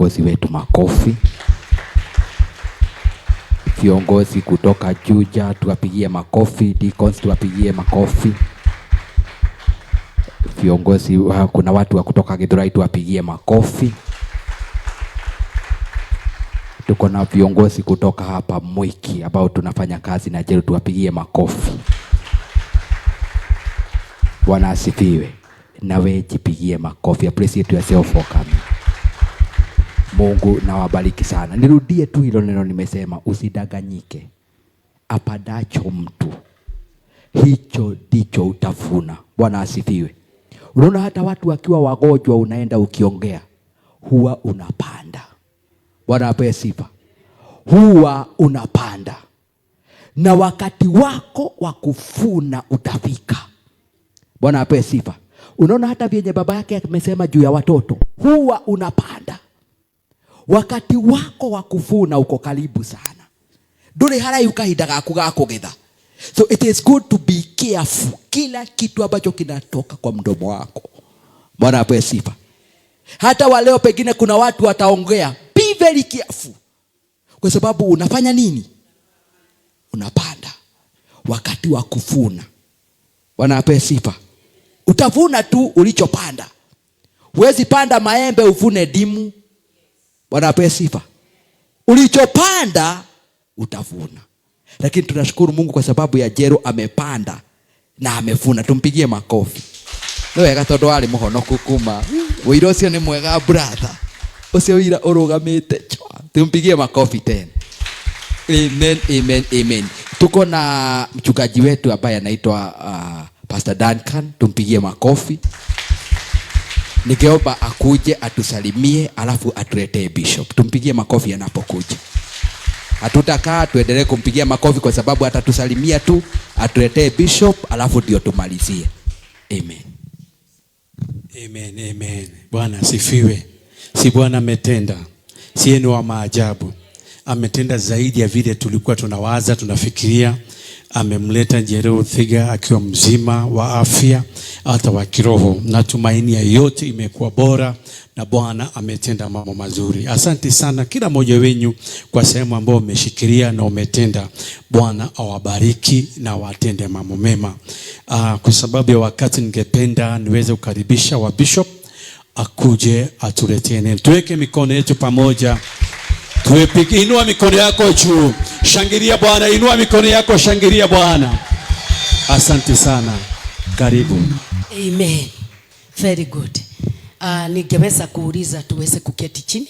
Viongozi wetu makofi. Viongozi kutoka Juja tuwapigie makofi, deacons tuwapigie makofi. Viongozi, kuna watu wa kutoka Githurai tuwapigie makofi. Tuko na viongozi kutoka hapa Mwiki ambao tunafanya kazi na Jeru, tuwapigie makofi. Bwana asifiwe. Nawe jipigie makofi. Appreciate yourself for coming. Mungu na wabariki sana. Nirudie tu hilo neno nimesema, usidanganyike. Apandacho mtu hicho ndicho utavuna. Bwana asifiwe. Unaona hata watu wakiwa wagonjwa, unaenda ukiongea, huwa unapanda. Bwana apewe sifa. Huwa unapanda, na wakati wako wa kuvuna utafika. Bwana apewe sifa. Unaona hata vyenye baba yake amesema juu ya watoto, huwa unapanda, wakati wako wa kuvuna uko karibu sana. Nduri haraihu kahinda gaku ga kugetha. So it is good to be careful kila kitu ambacho kinatoka kwa mdomo wako. Bwana apewe sifa. Hata waleo pengine kuna watu wataongea, be very careful, kwa sababu unafanya nini? Unapanda. Wakati wa kuvuna, Bwana apewe sifa, utavuna tu ulichopanda. Huwezi panda maembe uvune ndimu. Bwana apewe sifa. Ulichopanda utavuna. Lakini tunashukuru Mungu kwa sababu ya Jeru amepanda na amevuna. Tumpigie makofi. Nĩ wega tondũ warĩ mũhonoku kuma wĩira ũcio nĩ mwega, brother. Ũcio wĩira ũrũgamĩte chwa. Tumpigie makofi tena. Amen, amen, amen. Tuko na mchungaji wetu ambaye anaitwa Pastor Duncan. Tumpigie makofi. Ningeomba akuje atusalimie, alafu atuletee bishop. Tumpigie makofi anapokuja. Hatutakaa, tuendelee kumpigia makofi kwa sababu atatusalimia tu, atuletee bishop, alafu ndio tumalizie. Amen. Amen, amen. Bwana asifiwe. Si Bwana ametenda, si ni wa maajabu. Ametenda zaidi ya vile tulikuwa tunawaza, tunafikiria. Amemleta Njeru Thiga akiwa mzima wa afya, hata wa kiroho. Natumainia yote imekuwa bora na Bwana ametenda mambo mazuri. Asante sana kila mmoja wenyu kwa sehemu ambayo umeshikilia na umetenda. Bwana awabariki na watende mambo mema. Kwa sababu ya wakati, ningependa niweze kukaribisha wa bishop akuje atuletee neno. Tuweke mikono yetu pamoja. Tuwepige, inua mikono yako juu. Shangilia Bwana, inua mikono yako, shangilia Bwana. Asante sana. Karibu. Amen. Very good. Ningeweza kuuliza tuweze kuketi chini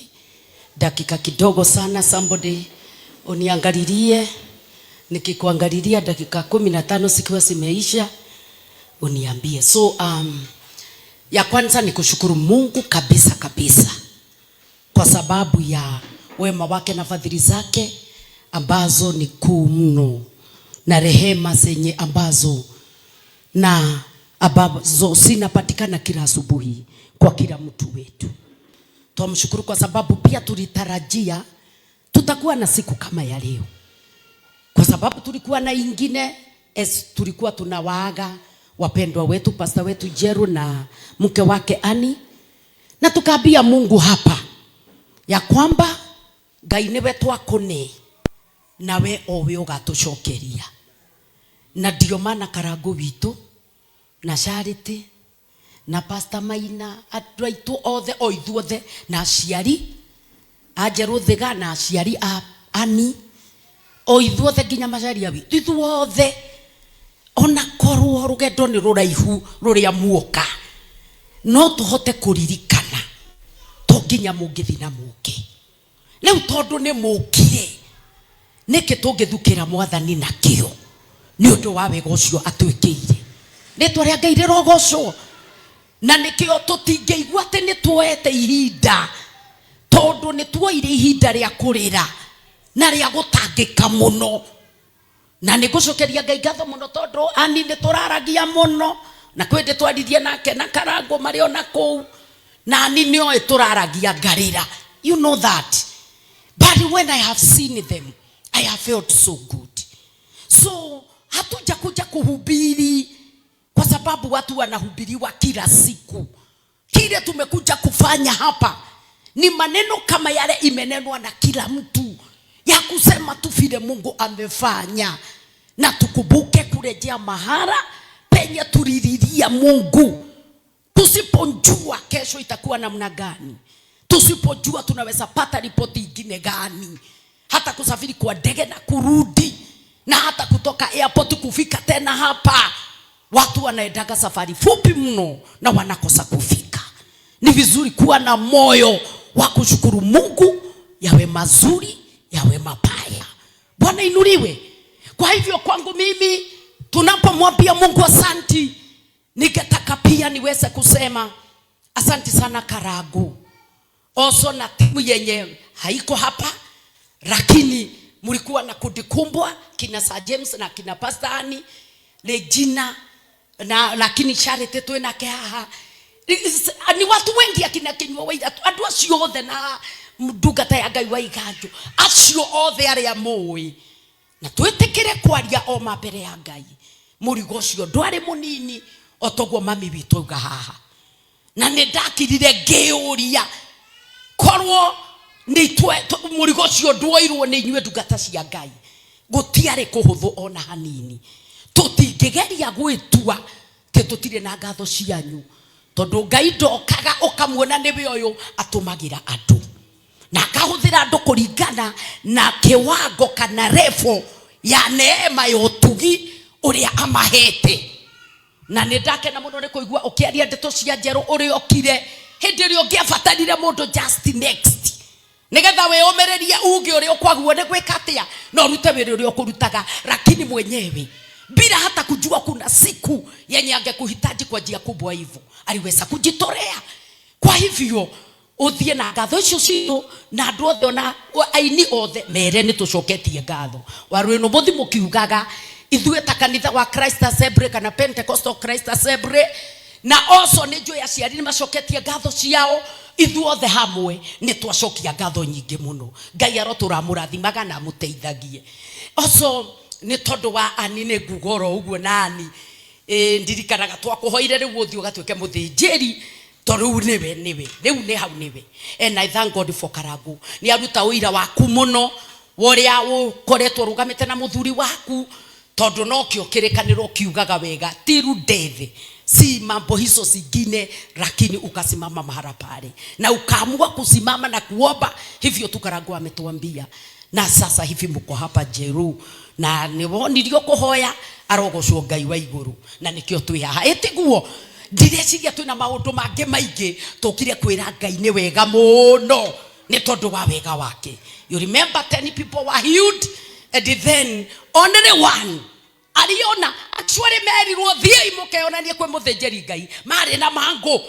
dakika kidogo sana, somebody uniangalilie. Nikikuangalilia dakika 15 zikiwa zimeisha uniambie. So ya kwanza ni kushukuru Mungu kabisa kabisa kwa sababu ya wema wake na fadhili zake ambazo ni kuu mno na rehema zenye ambazo na ambazo zinapatikana kila asubuhi kwa kila mtu wetu. Twamshukuru kwa sababu pia tulitarajia tutakuwa na siku kama ya leo, kwa sababu tulikuwa na ingine es, tulikuwa tunawaaga wapendwa wetu, pasta wetu Jeru na mke wake Ani, na tukaambia Mungu hapa ya kwamba Ngai niwe twakune nawe owe ũgatũcokeria, na ndio maana Karango witũ na Charity na Pastor Maina, andũ aitũ othe, o ithuothe, na aciari a Njerũ Thiga na aciari a Ani, o ithuothe nginya macaria witũ ithuothe, ona korwo rũgendo nĩ rũraihu rũrĩa muoka, no tũhote kũririkana to nginya mũngĩthi na mũke. Rĩu tondũ nĩ mũkire, nĩkĩ tũngĩthukĩra mwathani nakĩo nĩ ũndũ wa wega ũcio atwĩkĩire? Rĩtwa rĩa Ngai rĩrogocwo. Na nĩkĩo tũtingĩigua atĩ nĩ tuoete ihinda, tondũ nĩ tuoire ihinda rĩa kũrĩra na rĩa gũtangĩka mũno. Na nĩ ngũcokeria Ngai ngatho mũno tondũ Ani nĩ tũraragia mũno, na kwĩ ndĩ twaririe nake na Karango marĩ ona kũu, na Ani nĩ oĩ tũraragia ngarĩra, you know that. But when I have seen them, I have felt so good. So hatuja kuja kuhubiri kwa sababu watu wanahubiriwa kila siku. Kile tumekuja kufanya hapa Ni maneno kama yale imenenwa na kila mtu ya kusema tu vile Mungu amefanya, na tukumbuke kurejea mahara penye tulililia Mungu. Tusipojua kesho itakuwa namna gani, tusipojua tunaweza pata ripoti ingine gani, hata kusafiri kwa ndege na kurudi, na hata kutoka airport kufika tena hapa. Watu wanaendaga safari fupi mno na wanakosa kufika. Ni vizuri kuwa na moyo wa kushukuru Mungu, yawe mazuri yawe mabaya. Bwana inuliwe. Kwa hivyo kwangu mimi, tunapomwambia Mungu asanti, ningetaka pia niweze kusema asanti sana Karagu also na timu yenye haiko hapa, lakini mlikuwa na kundi kubwa kina Sir James na kina Pastor Annie Regina na lakini Charity twĩ nake haha, ni watu wengi akina Kinyua Waira, andu acio othe na ndungata ya Ngai wa Iganjo, acio othe arĩa mũĩ, na twĩtĩkĩre kwaria o ma mbere ya Ngai. Mũrigo ũcio ndwarĩ mũnini o toguo mami witũ auga haha, na nĩ ndakirire ngĩũria korwo nĩ mũrigo ũcio ndwoirwo nĩ inyuĩ ndungata cia Ngai, gũtiarĩ kũhũthũ ona hanini. Tũtingĩgeria gwĩtua atĩ tũtirĩ na ngatho cianyu, tondũ Ngai ndokaga ũkamuona nĩwe ũyũ, atũmagĩra andũ na akahũthĩra andũ kũringana na kĩwango kana level ya neema ya ũtugi ũrĩa amahete. Na nĩ ndakena mũno nĩ kũigua ũkĩaria ndeto cia njerũ ũrĩa okire hĩndĩ ĩrĩa ũngĩabatarire mũndũ just next, nigetha wĩyũmĩrĩrie uge ũrĩa ũkwaguo nĩ gwĩka atĩa na ũrute wĩra ũrĩa ũkũrutaga, lakini mwenyewe bila hata kujua kuna siku yenye angekuhitaji kwa njia kubwa hivyo aliweza kujitolea. Kwa hivyo uthie na ngatho icio citũ na andũ othe ona aini othe mere nĩ tũcoketie ngatho. Waru ĩno mũthi mũkiugaga ithuĩ ta kanitha wa Christ Assembly kana Pentecostal Christ Assembly, na also nĩ njũĩ aciari nĩ macoketie ngatho ciao, ithuothe hamwe nĩ twacokia ngatho nyingĩ mũno. Ngai arotũramũrathimaga na amũteithagie. Also nĩ tondũ wa ani nĩ nguga oro ũguo na ani ndirikanaga twakũhoire rĩu ũthiĩ ũgatuĩke mũthĩnjĩri, tondũ rĩu nĩwe nĩwe rĩu nĩ hau nĩwe. And I thank God for Karagu, nĩ aruta ũira waku mũno wa ũrĩa ũkoretwo ũrũgamĩte na mũthuri waku, tondũ nokĩo kĩrĩkanĩro kiugaga wega till death, si mambo hizo zingine, lakini ukasimama mahala pale na ukaamua kusimama na kuomba hivyo tu Karagu ametuambia. Na sasa hivi mko hapa Jeru na nĩwonirio kũhoya arogocwo Ngai wa igũrũ, na nĩkĩo twĩ haha. Ĩtiguo ndireciria twĩna maũndũ mangĩ maingĩ tũkire kwĩra Ngai nĩ wega mũno nĩ tondũ wa wega wake. You remember 10 people were healed and then only one aliona. Actually merirwo thiĩi mũkeyonanie kwĩ mũthĩnjĩri Ngai, marĩ na mangũ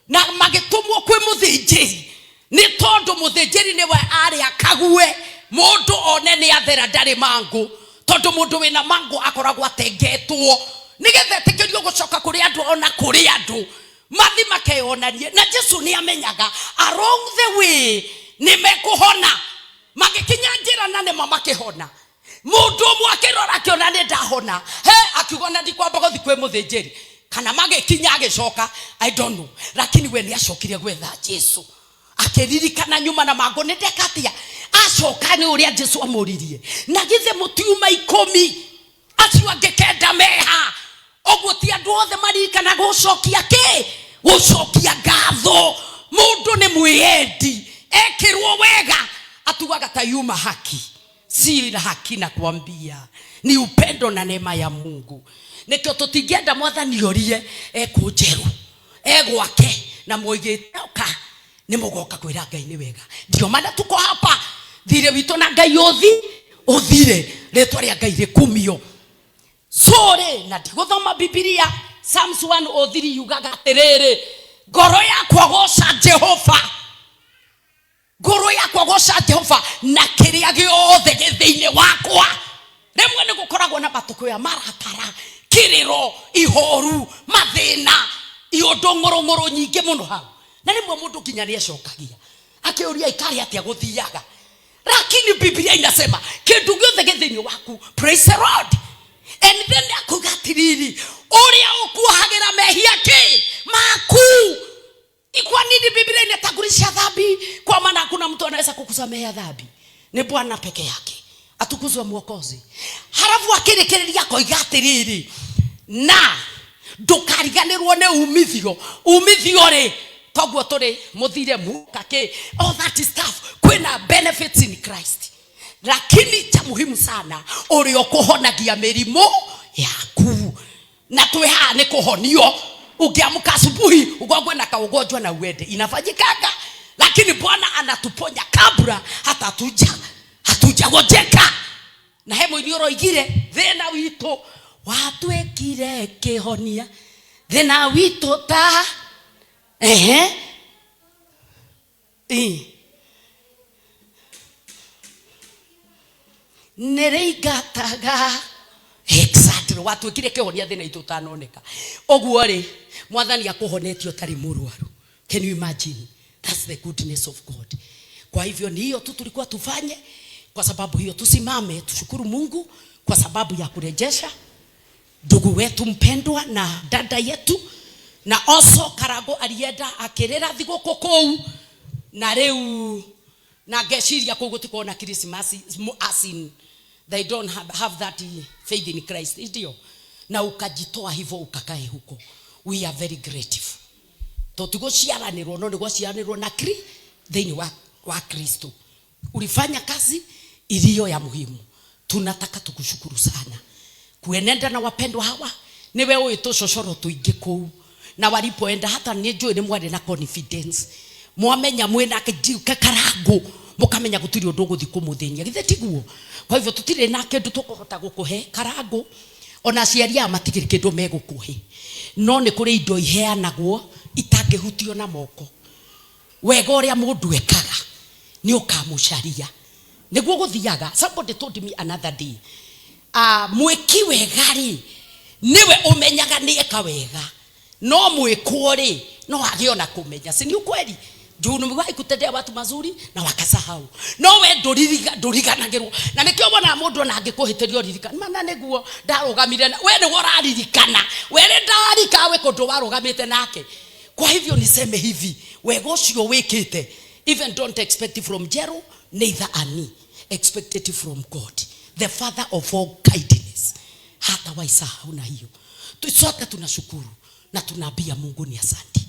na magĩtũmwo kwĩ mũthĩnjĩri nĩ tondũ mũthĩnjĩri nĩwe arĩ akague mũndũ one nĩ athera ndarĩ mangũ, tondũ mũndũ wĩna mangũ akoragwo atengetwo nĩgetha etĩkĩrio gũcoka kũrĩ andũ ona kũrĩ andũ mathi makeyonanie. Na Jesu nĩ amenyaga along the way nĩ mekũhona, magĩkinya njĩra na nĩma makĩhona. Mũndũ ũmwe akĩrora akĩona nĩ ndahona, he akiuga na ndikwamba gũthiĩ kwĩ mũthĩnjĩri, kana magĩkinya agĩcoka, I don't know, lakini we nĩ acokire gwetha Jesu akĩririkana nyuma na mangũ nĩ ndeka atĩa. Acoka nĩ ũrĩa Jesu amũririe, na githĩ mũtiuma 10 acio angĩ 9 meha? Ũguo ti andũ othe maririkana gũcokia kĩ? Gũcokia ngatho. Mũndũ nĩ mwĩyendi, ekĩrwo wega atuaga ta yuma haki. Si haki, na kuambia ni upendo na neema ya Mungu. Nĩkĩo tũtingĩenda mwathani orie ekũ njerũ egwake na moigĩte oka nĩ mũgoka kwĩra Ngai nĩ wega. Ndio maana tuko hapa, thirĩ witũ na Ngai ũthi ũthire, rĩtwa rĩa Ngai rĩkumio. Sorry, na ndigũthoma Bibilia. Psalms 103 yugaga atĩrĩrĩ, ngoro yakwa goca Jehova, ngoro yakwa goca Jehova na kĩrĩa gĩothe gĩ thĩinĩ wakwa. Rĩmwe nĩ gũkoragwo na matukũ ya marakara, kĩrĩro, ihoru, mathĩna, iũndũ ng'ũrũng'ũrũ nyingĩ mũno hau, na rĩmwe mũndũ nginya nĩ acokagia akĩũria ikarĩ atĩa gũthiaga, lakini Biblia inasema kĩndũ gĩothe gĩ thĩinĩ waku, praise the Lord. And then akuga atiriri, ũrĩa ũkuohagĩra mehia kĩ maku. Kwa nini Biblia inatangulisha dhambi? Kwa maana hakuna mtu anaweza kukusamehea dhambi, ni Bwana peke yake. Atukuzwe Mwokozi. Halafu akĩrĩkĩrĩria akoiga atĩrĩrĩ, na ndũkariganĩrwo nĩ umithio. Umithio rĩ, toguo tũrĩ mũthire mukake, all that stuff, kwĩna benefits in Christ, lakini cha muhimu sana ũrĩa ũkũhonagia mĩrimũ yaku. Na twĩ haha nĩ kũhonio. Ukiamka asubuhi ugongwe na kaugonjwa na uende, inafanyikanga, lakini Bwana anatuponya kabla hata hatujagojeka. Na he mũini ũroigire thĩna witũ watuĩkire kĩhonia, thĩna witũ ta ehe ĩ nĩrĩingataga. Exactly, watuĩkire kĩhonia thĩna witũ ũtanoneka. Ũguo rĩ, Mwathani akũhonetie ũtarĩ mũrwaru. Can you imagine? That's the goodness of God. Kwa hivyo ni hiyo tu tulikuwa tufanye. Kwa sababu hiyo tusimame tushukuru Mungu kwa sababu ya kurejesha ndugu wetu mpendwa na dada yetu. Na also Karago alienda akirira thigũkũ kũu, na rĩu na ngeciria kũu gũtikorwo na Christmas, as in they don't have that faith in Christ, ndio, na ukajitoa hivyo ukakae huko. We are very grateful. Tũtigũciaranĩrwo, no nĩgwaciaranĩrwo na kri thĩinĩ wa Kristo. Ulifanya kazi iliyo ya muhimu. Tunataka tukushukuru sana kuenenda na wapendwa hawa. Niwe ũĩ tũcocoro tũingĩ kũu, na walipoenda hata nĩ njũĩ nĩ mwarĩ na confidence, mwamenya mwĩna karangu, mũkamenya gũtirĩ ũndũ ũgũthiĩ kũmũthĩnia, githĩ tiguo? Kwa hivyo tũtirĩ na kĩndũ tũkũhota gũkũhe Karangu, ona aciari aya matikĩrĩ kĩndũ megũkũhe, no nĩ kũrĩ indo iheanagwo itangĩhutio na moko. Wega ũrĩa mũndũ ekaga nĩ ũkamũcaria, nĩguo gũthiaga. Somebody told me another day, mwĩki wega rĩ, nĩwe ũmenyaga nĩ eka wega, no mwĩkwo rĩ, no agĩe ona kũmenya. Si ni ukweli? Juu nimewahi kutendea watu mazuri na wakasahau, no we ndũriganagĩrwo. Na nĩkĩo wonaga mũndũ ona angĩkũhĩtĩria ũririkana mana nĩguo ndarũgamire we nĩwe ũraririkana, we rĩ ndarika we kũndũ warũgamĩte nake. Kwa hivyo niseme hivi, wega ũcio wĩkĩte, even don't expect it from Jero, neither ani expect it from God the father of all kindness, hata waisahau. Na hiyo sote tunashukuru na tunaambia Mungu ni asanti.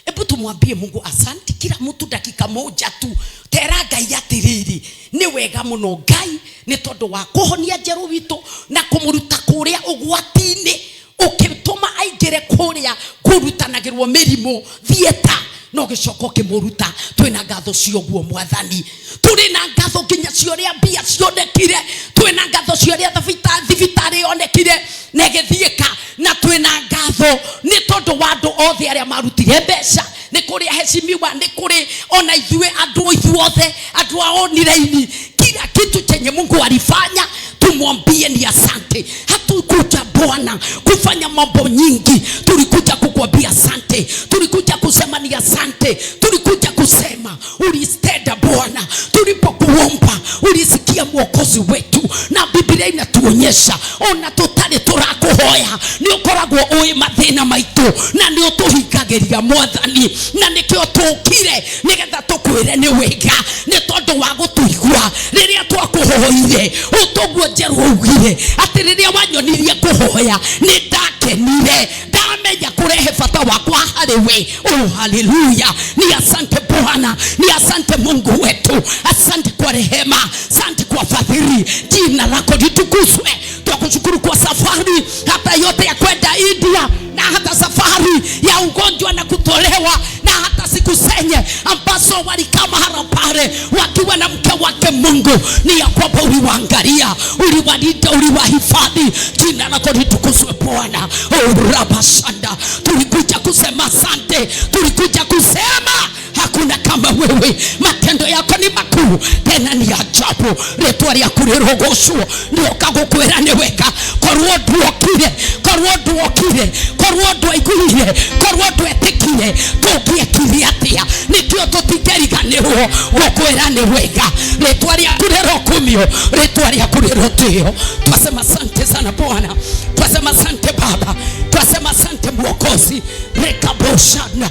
Hebu tumwambie Mungu asanti, kila mtu dakika moja tu. Tera Ngai atiriri, ni wega muno Ngai ni tondu wa kuhonia Njeru witu na kumuruta kuria ugwati-ini, ukituma aingire kuria kurutanagirwo mirimu thieta, no gicoka ukimuruta. Twina ngatho cio guo Mwathani, turi na ngatho nginya cia uria mbia cionekire, twina ngatho cia uria thibitarĩ yonekire na ĩgĩthiĩka, na twina ngatho nĩ tondũ wa andũ othe arĩa marutire mbeca, nĩ kũrĩ aheshimiwa, nĩ kũrĩ ona ithuĩ andũ ithuothe andũ a online. Kila kitu chenye Mungu alifanya tumwambie ni asante. Hatukuja Bwana kufanya mambo nyingi, tulikuja kukuambia asante, tulikuja kusema ni asante, tulikuja kusema ulistenda Bwana. Tulipokuomba ulisikia Mwokozi wetu, na Biblia inatuonyesha ona tutari turakuhoya ni ukoragwo ui mathina maitu na ni utuhingagiria Mwathani, na nikio tukire nigetha tukwire ni wega ni tondu wa gutuigua riria twakuhoire. Utoguo Njeru augire ati riria wanyonirie kuhoya ni ndakenire, ndamenya kurehe bata wakwa harĩ we. Oh, haleluya! Ni asante Bwana, ni asante Mungu wetu, asante kwa rehema, asante kwa fadhili, jina lako litukuzwe. Twakushukuru kwa safari hata yote ya kwenda India, na hata safari ya ugonjwa na kutolewa, na hata siku zenye ambazo walikaa mahala pale wakiwa na mke wake. Mungu, ni ya kwamba uliwaangalia, uliwalinda, uliwahifadhi. Jina lako litukuzwe Bwana. Oh, rabashanda, tulikuja kusema asante, tulikuja kusema hakuna kama wewe, matendo yako ni makuu tena ni ajabu. Rĩtwa rĩaku rĩrogocwo, nĩũka gũkwĩra nĩ wega. Korwo nduokire, korwo nduokire, korwo ndwaiguire, korwo ndwetĩkire, tũngĩekire atĩa? Nĩkĩo tũtingĩriganĩrwo gũkwĩra nĩ wega. Rĩtwa rĩaku rĩrokumio, rĩtwa rĩaku rĩrotĩo. Twasema asante sana Bwana. Twasema Twasema asante Baba, twasema asante Mwokozi. Rekaboshana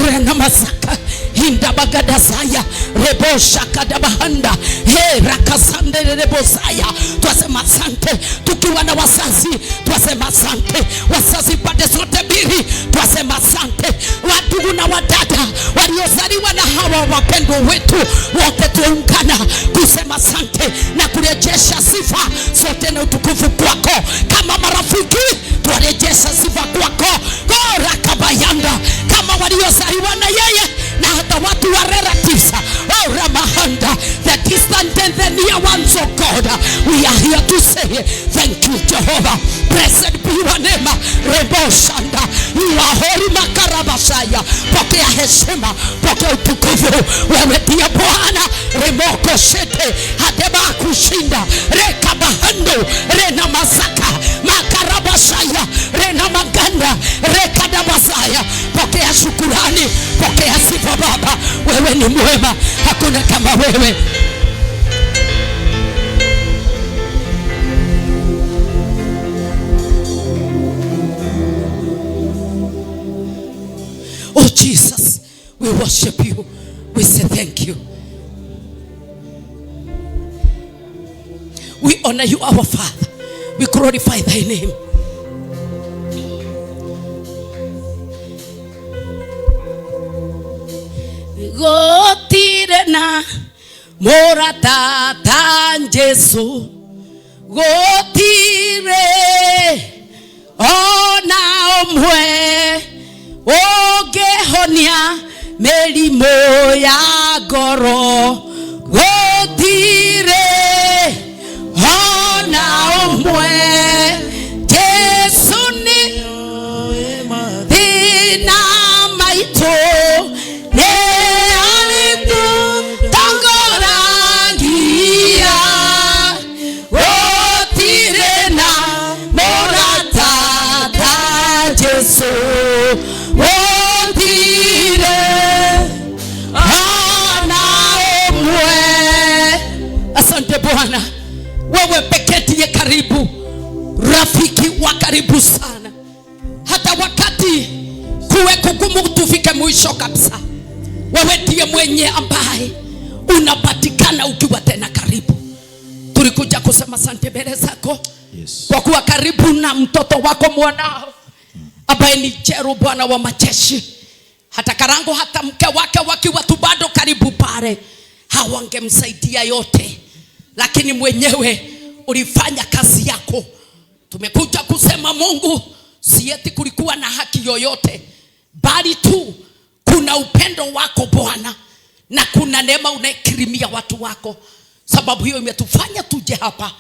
renamasaka hindabagadasaya reboshakadabahanda he rakasande rebosaya. Twasema asante tukiwa na wazazi, twasema asante wazazi pande zote mbili, twasema asante wandugu na wadada waliozaliwa na hawa wapendwa wetu wote, tuungana kusema asante na kurejesha sifa zote na utukufu kwako. Kama marafiki twarejesha sifa kwako gorakabayanda, kama waliozaliwa na yeye na hata watu wa relatives, oh Ramahanda, the distant and the near ones, oh God, we are here to say thank you Jehovah. Blessed be your name. Reboshanda, you are holy makarabashaya. Pokea heshima, pokea utukufu, wewe ndiye Bwana. Remoko shete hadeba kushinda rekabahando rena masaka makarabashaya rena maganda rekadabasaya. Pokea shukurani, pokea sifa Baba, wewe ni mwema, hakuna kama wewe. Oh Jesus, we worship you. We say thank you. We honor you, our Father. We glorify thy name. Gotire na morata ta Jesu, gotire ona omwe ogehonia mĩrimũ ya ngoro, gũtirĩ ona ũmwe. Jesu nĩ thĩna maitũ, nĩ arĩtũtongoragia, gũtirĩ na mũrata ta Jesu, gũtirĩ ona ũmwe. Asante Bwana, wewe pekee ndiye karibu, rafiki wa karibu sana. Hata wakati kuwe kugumu tufike mwisho kabisa, wewe ndiye mwenye ambaye unapatikana ukiwa tena karibu. Tulikuja kusema asante mbele zako. Yes. Kwa kuwa karibu na mtoto wako mwanao ambaye ni Jeru, Bwana wa majeshi. Hata Karango hata mke wake wakiwa tu bado karibu pale, hawangemsaidia yote, lakini mwenyewe ulifanya kazi yako. Tumekuja kusema Mungu, si eti kulikuwa na haki yoyote, bali tu kuna upendo wako Bwana, na kuna neema unayekirimia watu wako. Sababu hiyo imetufanya tuje hapa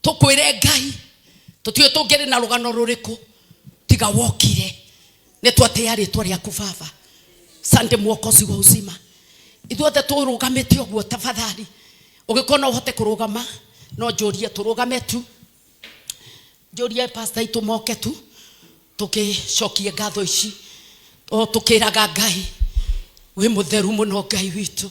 tukwire Ngai, tutio tungere na rugano ruriku tiga wokire ni twatia ritwa riaku Baba. Sande Mwokozi wa uzima, ithuothe turugamite uguo, tafadhali ũngĩkorwo no ũhote kũrũgama, no njũrie tũrũgame tu, njũrie pastor itũ moke tu tũgĩcokie ngatho ici, o tũkĩraga Ngai wĩ mũtheru mũno Ngai witũ.